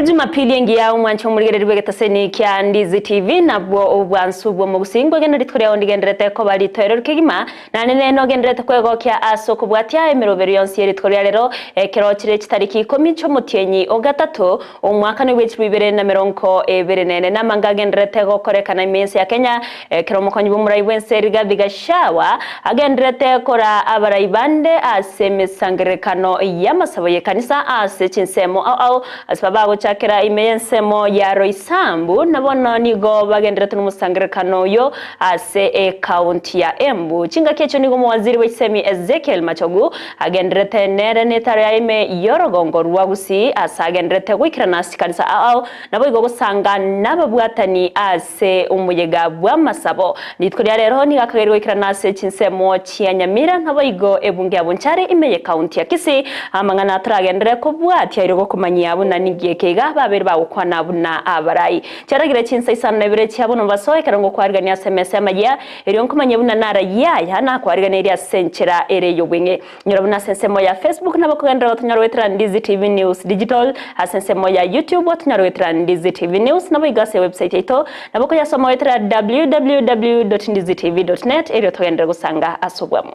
Jumapili engiya umwancho muligereri bwegetaseni kya Ndizi TV nabwo obwansu bwo mugusingwe gena ritkoria ondigenderete ko bali toero kigima na nene no genderete kwegokia aso kubwatia emirobero yonsi ritkoria rero ekero chire chitariki 10 cyo mutyenyi ogatatu omwaka ni w'ibihumbi bibiri na mirongo ibiri nene namanga genderete gokorekana iminsi ya Kenya ekero mukonyi b'umurayi wense Rigathi Gachagua agenderete kora abarayi bande ase misangerekano y'amasabo y'ekanisa ase chinsemo au asbabago chakera imeyensemo ya Roysambu nabona nigo bagenderete n'umusangerekano yo ase e county ya Embu chinga kecho nigo muwaziri w'isemi Ezekiel Machogu agenderete nere netare ya ime yorogongo rwagusi asa agenderete gwikirana sikanisa au nabo igo gusanga nababwatani ase umuyega bw'amasabo nitko rero ni gakagerwa ikirana ase chinsemo chia Nyamira nabo igo ebunge abunchare imeye county ya Kisii amangana turagendere kubwatia irego kumanyia buna nigiye kega babiri bagukwana buna abarayi cyaragira chinsa isano nabire cyabo basoe karongo kwarigania SMS amajya eriyo nkumanye buna nara yaya na kwarigania iri asenchera ere yobwenge nyora buna sensemo ya Facebook nabo kugendera tunyarwetra Ndizi TV News Digital asensemo ya YouTube tunyarwetra Ndizi TV News nabo igase website ito nabo kuyasoma wetra www.ndizitv.net eriyo tugendera gusanga asubwamo.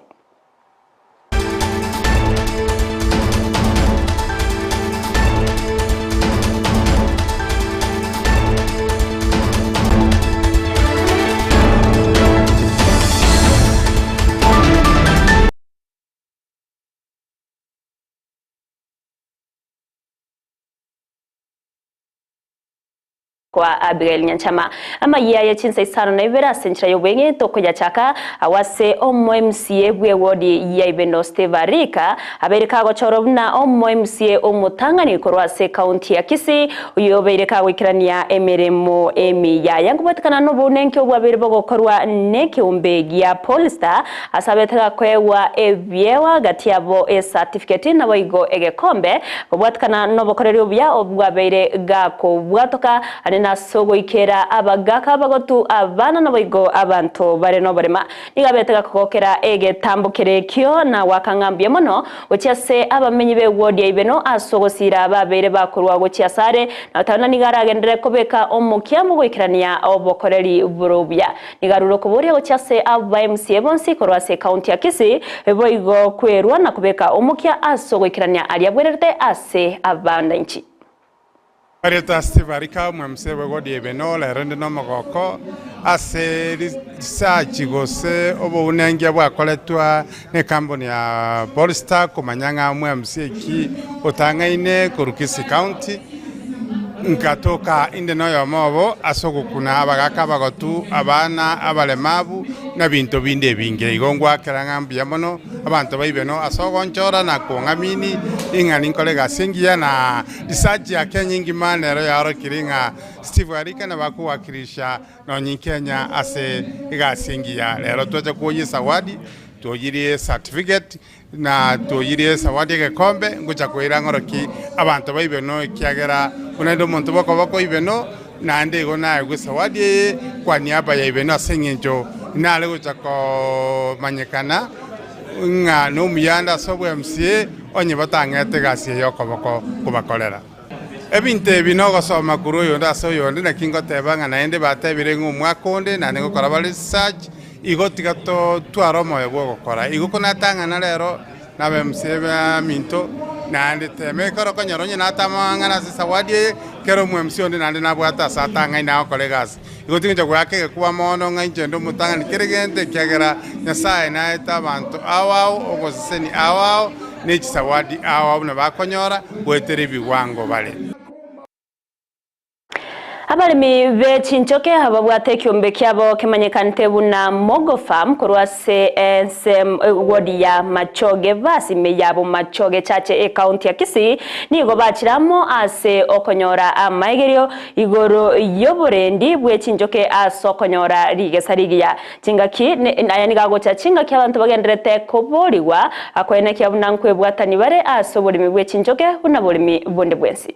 Kwa Abigail Nyanchama ama yaya chinsa isano na ibera senchira yobwenge toko ya chaka awase omo MCA bwe wodi ya Ibeno Steve Arika abereka gochoro buna omo MCA omutangani korwase county ya Kisii uyo bereka gwikirania emiremo emi ya yangubatikana no bunenke obwabere bogokorwa neke umbegi ya Polestar asabeteka kwewa ebyewa gati yabo e certificate na boigo egekombe obwatikana no bokoreri obya obwabere gako bwatoka na sogo ikera abagaka abagotu abana naboigo abantu bare no barema nigabetega kokera ege tambukire kyo na wakangambye mono gochiase abamenyi be wodi ya Ibeno asogosira babere bakorwa gochiasare na tabona nigaragendere kobeka omukia mu goikerania obokoreri burubya nigaruro kuburia gochiase aba MCA bonsi korwase county ya Kisii boigo kwerwa na kubeka omukia asogoikerania aria bwerete ase abandanchi. Areta Steve Arika mwemse wegodi Ibeno lerende no mogoko ase research gose obunenge bwakoletwa ne company ya Polestar kumanyanga mwemse ki otangaine korukisi county nkatoka inde noyo mobo asoko kuna abagaka bagotu abana abalemabu na bintu binde binge igongwa kerangambia mono abantu baibeno asogo nchora na kongamini ingani nkolega singia na research ya Kenya ngimana ro yaro kiringa Steve Arika na bakuwakilisha no nyinkenya ase igasingia lero twaje kuoyisa wadi tuoyirie certificate na tuoyirie sawadi gekombe ngucha kuira ngoroki abantu baibeno kiagera unaendo muntu boko boko Ibeno na ande gona gwesawadi kwa niaba ya Ibeno asengenjo nale gucha ko manyekana nga no muyanda sobwe MCA onye batangete gasi yokoboko kubakolera ebinte binogo soma kuru yo ndaso yo ndi nakingo tebanga naende batebire ng'umwakonde na ngokora bali research igo tigato twaro moyo gokora igo konatangana lero nabe MCA minto nande teme koro konyoronye natamanga na sawadi kero mu MC onde nande nabwata satanga ina kolegas igo tinja gwake kuba mono nganje ndo mutanga kiregente kyagera Nyasaye naeta bantu awao ogoseni awao nechisawadi awao nabakonyora gwetere bigwango bale. Abalimi bechinchoke ababwate kyombe kyabo kimanyekante buna Mogo Farm korwase ensem wodi ya Machoge basi meyabo Machoge chache e county ya Kisii nigo bachiramo ase okonyora amaigerio igoro yoborendi bwechinchoke ase okonyora rigesarigia chingaki aya nigagocha chingaki abantu bagenderete koboriwa akwene kyabuna nkwebwatani bare ase oborimi bwechinchoke buna borimi bonde bwensi.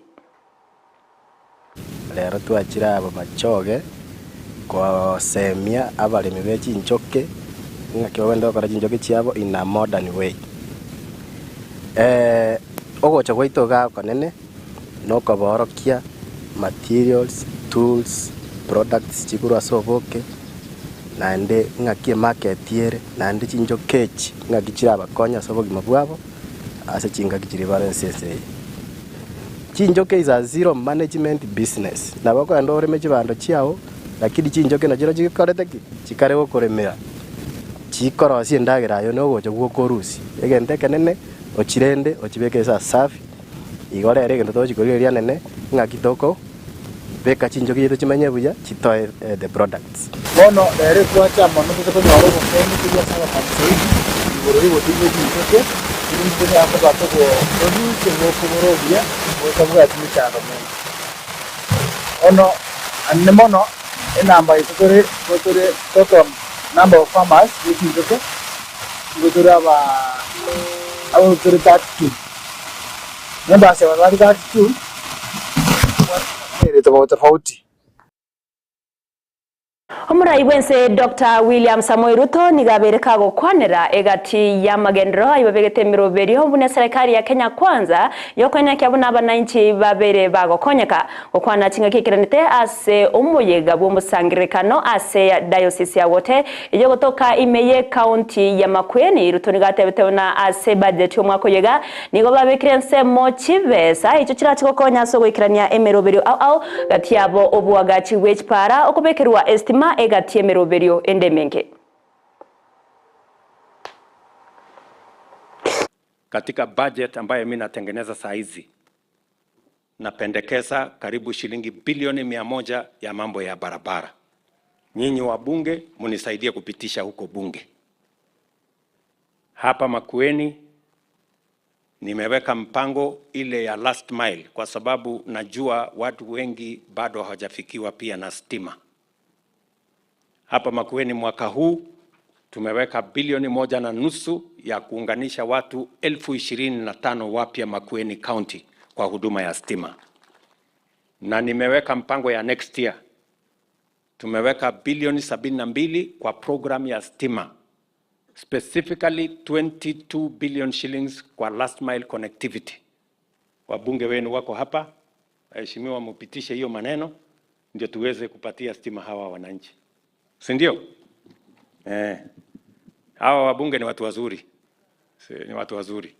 Lero twachira aba Machoge kosemia abalimi bechinchoke ng'aki babende gokora chinchoke chiabo in a modern way. Ogocha gwaito gakonene nokoborokia Materials, tools, products chikorwa ase oboke, naende ng'aki emarket ere, naende chinchoke echi ng'aki chirabakonya ase obogima bwabo ase chingaki chiri bare ense eye. Chinchoke is a zero management business. Nabo okogenda oreme chibando chiago, lakini chinchoke nachiro chikorete ki? Chikare gokoremera. Chikorosia endagera ayo na ogocha gwokorusia. Egento ekenene, ochirende, ochibeke ase asafi, igo rero egento togochikorigereria nene, ng'aki toko beka chinchoki chiaito chimenye buya, chitoe the products. Bono rero twacha mono toche konyora obokendu korwa ase Abafarisaini igoro y'ogotiga chinchoke, erinde tonyare koba togoproduce obokobora obuya botabwati mechando menge. Bono ande mono enamba yaito tore nigo tore total number of farmers be chinchoke nigo tore aba abo tore 32. Members aba bare 32 tobwate tofauti tofauti. Omorai bwense Dr. William Samoei Ruto nigo abeire kagokwanera egati y'amagenderero ayio babegete emeroberio buna eserekari ya Kenya Kwanza yokoenekia buna abananchi babere bagokonyeka gokwana chingaki ekeranete ase omoyega bw'omosangererekano ase diocese ya Wote eyo gotoka ime ye county ya Makueni. Ruto nigo atebete buna ase budget y'omwaka oyega nigo babekire ensemo chibesa echio chirachi gokonya ase ogoikerania emeroberio ao ao gati yabo oboagachi bwe chipara okobekerwa estima egati emeroberio ende emenge. Katika budget ambayo mimi natengeneza saa hizi napendekeza karibu shilingi bilioni 100 ya mambo ya barabara. Nyinyi wabunge munisaidie kupitisha huko bunge. Hapa Makueni nimeweka mpango ile ya last mile kwa sababu najua watu wengi bado hawajafikiwa pia na stima. Hapa Makueni mwaka huu tumeweka bilioni 1.5 ya kuunganisha watu 25,000 wapya Makueni County kwa huduma ya stima. Na nimeweka mpango ya next year. Tumeweka bilioni 72 kwa program ya stima. Specifically 22 billion shillings kwa last mile connectivity. Wabunge wenu wako hapa, waheshimiwa, mupitishe hiyo maneno ndio tuweze kupatia stima hawa wananchi. Si ndio? Hawa wabunge ni watu wazuri. Ni watu wazuri.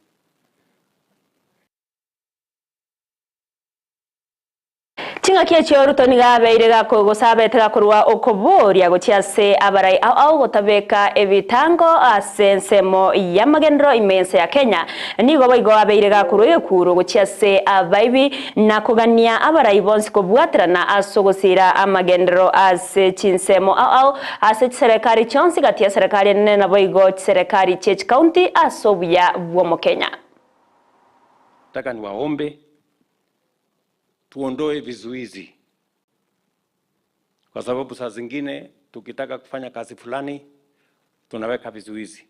Chingaki echio Ruto nigo abeire gakogosabete gakorwa okoboria gochia ase abarai ao ao gotabeka ebitango ase ensemo y'amagendero imense ya Kenya. Nigo boigo abeire gakorwa egekuro gochia ase abaibi na kogania abarai bonsi kobwaterana ase ogosira amagendero ase chinsemo ao ao ase chiserekari chionsi gati ya serikali enene na boigo chiserekari chie chikaunti ase obuya bw'omo Kenya. Nataka niwaombe tuondoe vizuizi, kwa sababu saa zingine tukitaka kufanya kazi fulani tunaweka vizuizi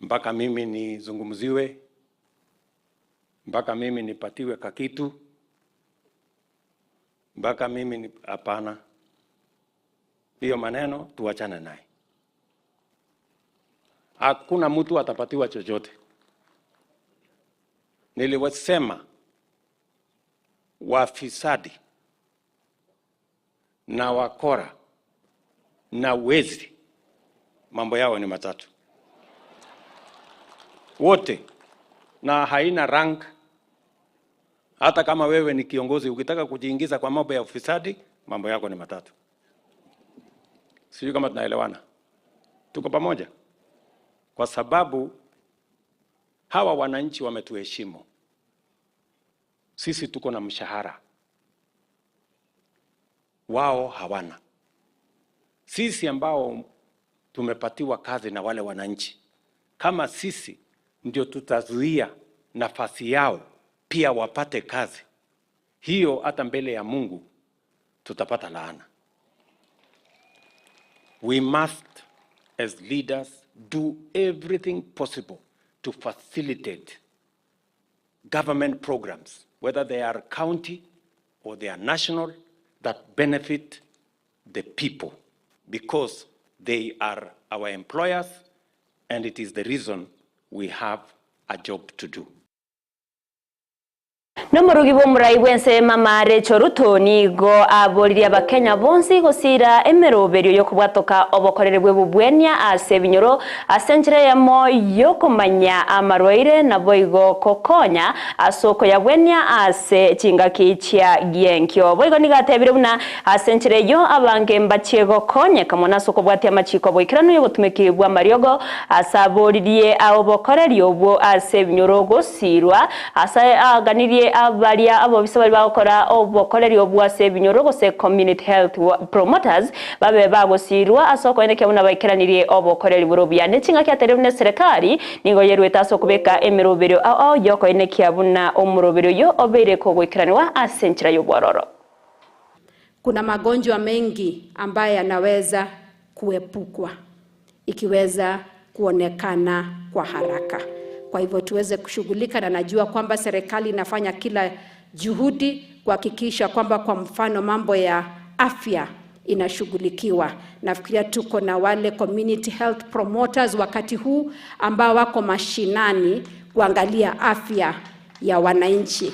mpaka mimi nizungumziwe, mpaka mimi nipatiwe kakitu, mpaka mimi ni... Hapana, hiyo maneno tuachane naye. Hakuna mtu atapatiwa chochote. Niliwasema wafisadi na wakora na wezi mambo yao ni matatu wote, na haina rank. Hata kama wewe ni kiongozi ukitaka kujiingiza kwa mambo ya ufisadi, mambo yako ni matatu. Sijui kama tunaelewana, tuko pamoja? Kwa sababu hawa wananchi wametuheshimu. Sisi tuko na mshahara, wao hawana. Sisi ambao tumepatiwa kazi na wale wananchi, kama sisi ndio tutazuia nafasi yao pia wapate kazi hiyo, hata mbele ya Mungu tutapata laana. We must as leaders do everything possible to facilitate government programs, whether they are county or they are national, that benefit the people, because they are our employers and it is the reason we have a job to do. Nomurugi bw'omurai bwense Mama Rachel Ruto nigo aboririe abakenya bonsi gosira emeroberio yokobwatoka obokorere bwe bubwenia ase ebinyoro ase enchera yamo yokomanya amarwaire nabo igo kokonya ase okoyabwenia ase chingaki chia gienkio. Boigo nigo atebire buna ase enchera eyo abange mbachie gokonyeka mono ase okobwatia amachiko boikeranu yogotumeki bwa amariogo ase aboririe obokoreri obwo ase ebinyoro gosirwa ase aganirie abaria abobisa bari bagokora obokoreri obwo ase ebinyoro gose community health promoters babe bagosirwa ase okoenekia buna baikeranirie obokoreri borobia. Nechingaki atere buna serikali nigo yerwete ase okobeka emeroberio ao yokoenekia buna omoroberio yo obeire kogoikeranwa ase enchera y'obwororo. Kuna magonjwa mengi ambayo yanaweza kuepukwa ikiweza kuonekana kwa haraka. Kwa hivyo tuweze kushughulika, na najua kwamba serikali inafanya kila juhudi kuhakikisha kwamba kwa mfano mambo ya afya inashughulikiwa. Nafikiria tuko na wale community health promoters wakati huu ambao wako mashinani kuangalia afya ya wananchi.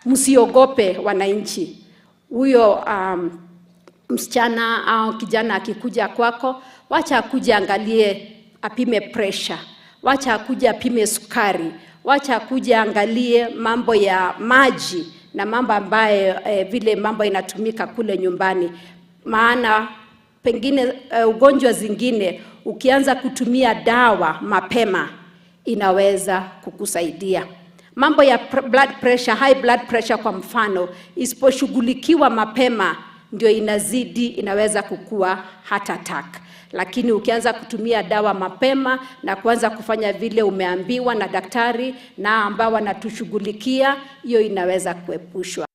Msiogope wananchi. Huyo msichana au kijana akikuja kwako, wacha akuje angalie, apime pressure, wacha akuje apime sukari, wacha akuje angalie mambo ya maji na mambo ambayo vile mambo inatumika kule nyumbani. Maana pengine ugonjwa zingine ukianza kutumia dawa mapema inaweza kukusaidia. Mambo ya blood pressure, high blood pressure kwa mfano, isiposhughulikiwa mapema ndio inazidi, inaweza kukua heart attack. Lakini ukianza kutumia dawa mapema na kuanza kufanya vile umeambiwa na daktari na ambao wanatushughulikia, hiyo inaweza kuepushwa.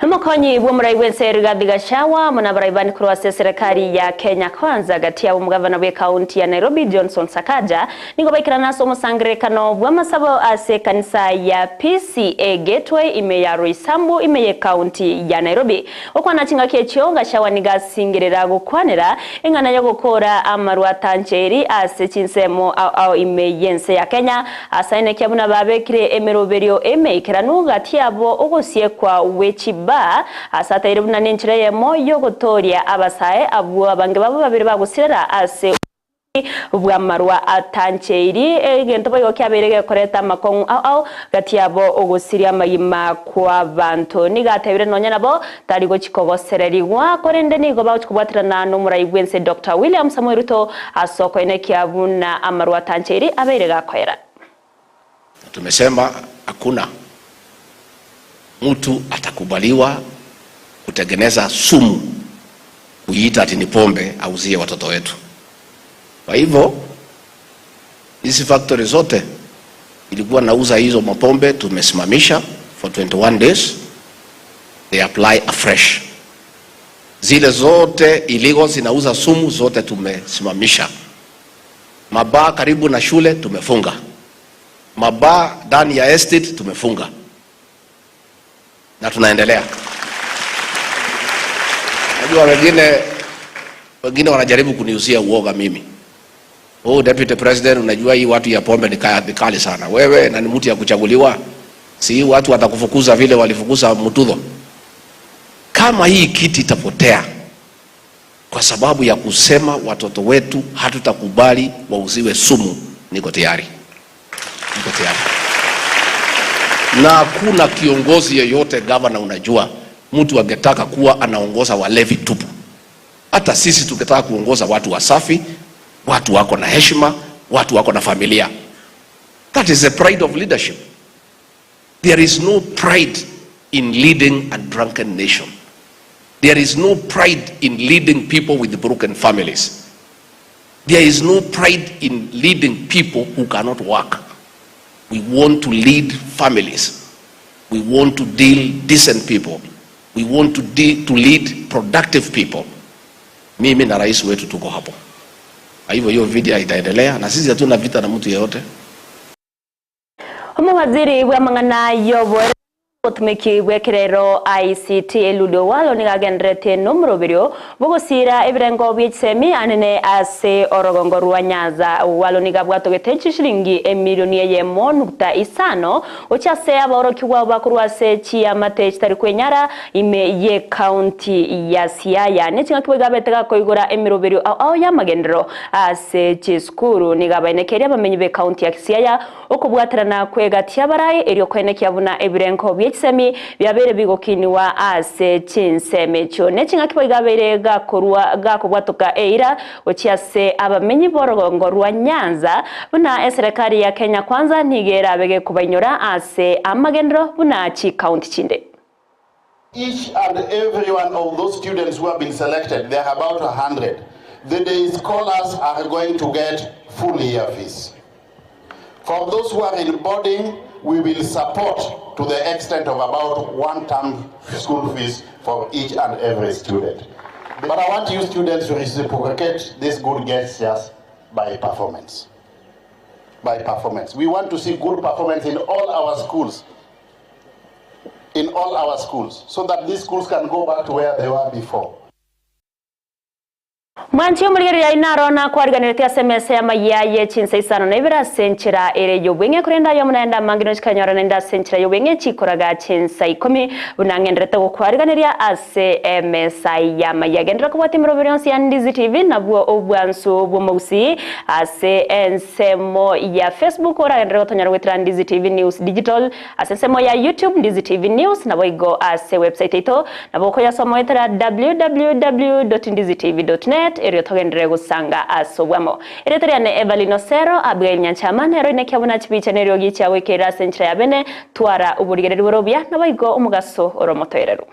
Omokonyi bw'omurai bwense Rigathi Gachagua muna baraibani kurwa ase serikali ya Kenya Kwanza gati ya omugavana bwe kaunti ya Nairobi Johnson Sakaja nigo baikirana ase omosangerekano bw'amasabo ase kanisa ya PCA Gateway ime ya Roysambu ime ye kaunti ya Nairobi. Okwana chingaki echio Gachagua nigasingirira gokwanera eng'ana ya gokora amarwa tancheri ase chinsemo ao ime yense ya Kenya asaine buna babekire emeroberio emeikeranu gati yabo ogosiekwa wechiba asataire buna nenchera yemo yogotoria abasae abwo abange babo babiri bagusirera ase bwamarwa atancheiri egento boigo kiabere gekoreta amakong'u ao gati yabo ogosiria amagima kwa bantu nigatebire nonya nabo tari gochikogosererigwa korende nigo bagochikobwaterana n'omorai bwense Dr. William Samoei Ruto ase okoenekia buna amarwa atancheiri abeire gakoera. Tumesema hakuna mtu atakubaliwa kutengeneza sumu kuiita ati ni pombe auzie watoto wetu. Kwa hivyo hizi factory zote ilikuwa nauza hizo mapombe tumesimamisha for 21 days, they apply afresh. Zile zote illegal zinauza sumu zote tumesimamisha. Mabaa karibu na shule tumefunga. Mabaa ndani ya estate tumefunga. Na tunaendelea. Najua wengine wanajaribu kuniuzia uoga mimi. Oh, Deputy President, unajua hii watu ya pombe ni kali sana. Wewe na ni mtu ya kuchaguliwa. Si watu watakufukuza vile walifukuza Mututho. Kama hii kiti itapotea kwa sababu ya kusema watoto wetu hatutakubali wauziwe sumu, niko tayari. Niko tayari. Na hakuna kiongozi yeyote governor, unajua mtu angetaka kuwa anaongoza walevi tupu. Hata sisi tungetaka kuongoza watu wasafi, watu wako na heshima, watu wako na familia. That is the pride of leadership. There is no pride in leading a drunken nation. There is no pride in leading people with broken families. There is no pride in leading people who cannot work. We want to lead families. We want to deal decent people. We want to lead productive people. Mimi na rais wetu tuko hapo. Kwa hivyo hiyo video itaendelea na sisi hatuna vita na mtu yeyote. Omuwaziri wa mang'ana yobore Otumiki bwekerero ICT eludo walo nigagenderete nomoroberio bogosira ebirengo by'ekisemi anene ase orogongo rwa Nyanza walo nigabwatogete chishilingi emilioni eyemo nukta isano ochase abaorokigwa bakorwa ase chiamate chitari kwenyara ime ye county ya Siaya nechingaki gabete gakoigora emiroberio ao yamagendero ase chisukuru nigabaenekeria abamenyi be county ya Siaya okobwaterana kwegatia barai erio kwenekia buna ebirengo by'ekisemi byabere bigokiniwa ase chinsemecho nechingaki bigabere gakorwa gakobwatoka eira ochiase abamenyi borogongo rwa Nyanza buna eserikali ya Kenya Kwanza nigera bege kubainyora ase amagendero buna chi county chinde. Each and every one of those students who have been selected, they are about 100. The day scholars are going to get full year fees. For those who are in boarding, we will support to the extent of about one term school fees for each and every student. But I want you students to reciprocate these good gestures by performance. By performance. We want to see good performance in all our schools. In all our schools, so that these schools can go back to where they were before. Mwanchi omurigereria inarona kwariganiretie SMS ya mayaye chinsa isano na ibira senchera ere yobwenge kurenda yo munaenda mangino chikanyora nenda senchera yobwenge chikoraga chinsa 10 bunangenderete gokwariganiria ase MS ya mayagendera kubwati mirobero ya Ndizi TV nabwo obwanso bw'omugusi ase ensemo ya Facebook oragendera gotonyara gwetera Ndizi TV News Digital ase ensemo ya YouTube Ndizi TV News nabo igo ase website ito nabo koyasoma wetera www.ndizitv.net erio togendere gusanga asobwamo ereteria ne Evelyn Osero Abigail Nyanchama nero inekiabona chibicha nerio gicha wekera senchera ya bene twara uburigereri borobia nabo igo omugaso oromotoereru.